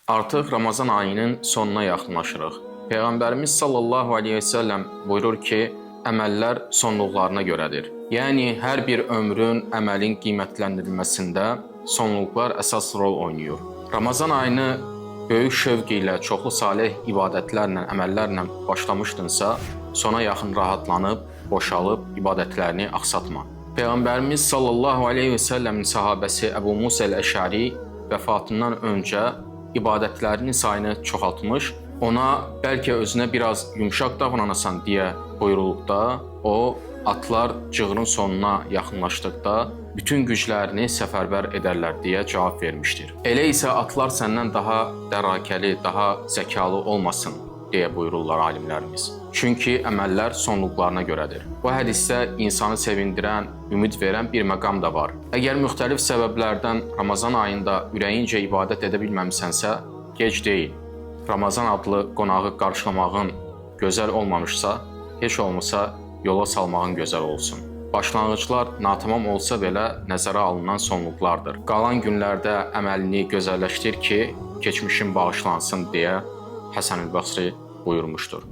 Artıq Ramazan ayının sonuna yaxınlaşırıq. Peyğəmbərimiz sallallahu əleyhi və səlləm buyurur ki, əməllər sonluqlarına görədir. Yəni hər bir ömrün, əməlin qiymətləndirilməsində sonluqlar əsas rol oynayır. Ramazan ayını böyük şövq ilə, çoxlu salih ibadətlərlə, əməllərlə başlamışdınsa, sona yaxın rahatlanıb, boşalıb ibadətlərini axsatma. Peyğəmbərimiz sallallahu əleyhi və səlləmin sahabəsi Əbu Musa el-Əşəri vəfatından öncə ibadətlərinin sayını çoxaltmış, ona bəlkə özünə biraz yumşaq davranasan deyə buyurulduqda, o atlar cığırın sonuna yaxınlaşdıqda bütün güclərini səfərbər edərlər deyə cavab vermişdir. Elə isə atlar səndən daha dərakəli, daha zəkalı olmasın deyə buyururlar alimlərimiz. Çünki əməllər sonluqlarına görədir. Bu hədisdə insanı sevindirən, ümid verən bir məqam da var. Əgər müxtəlif səbəblərdən Ramazan ayında ürəyincə ibadət edə bilməmisənsə, gec deyil. Ramazan adlı qonağı qarşılamağın gözəl olmamışsa, heç olmasa yola salmağın gözəl olsun. Başlanğıclar natamam olsa belə nəzərə alınan sonluqlardır. Qalan günlərdə əməlini gözəlləşdir ki, keçmişin bağışlansın deyə Həsən el-Basri buyurmuşdur.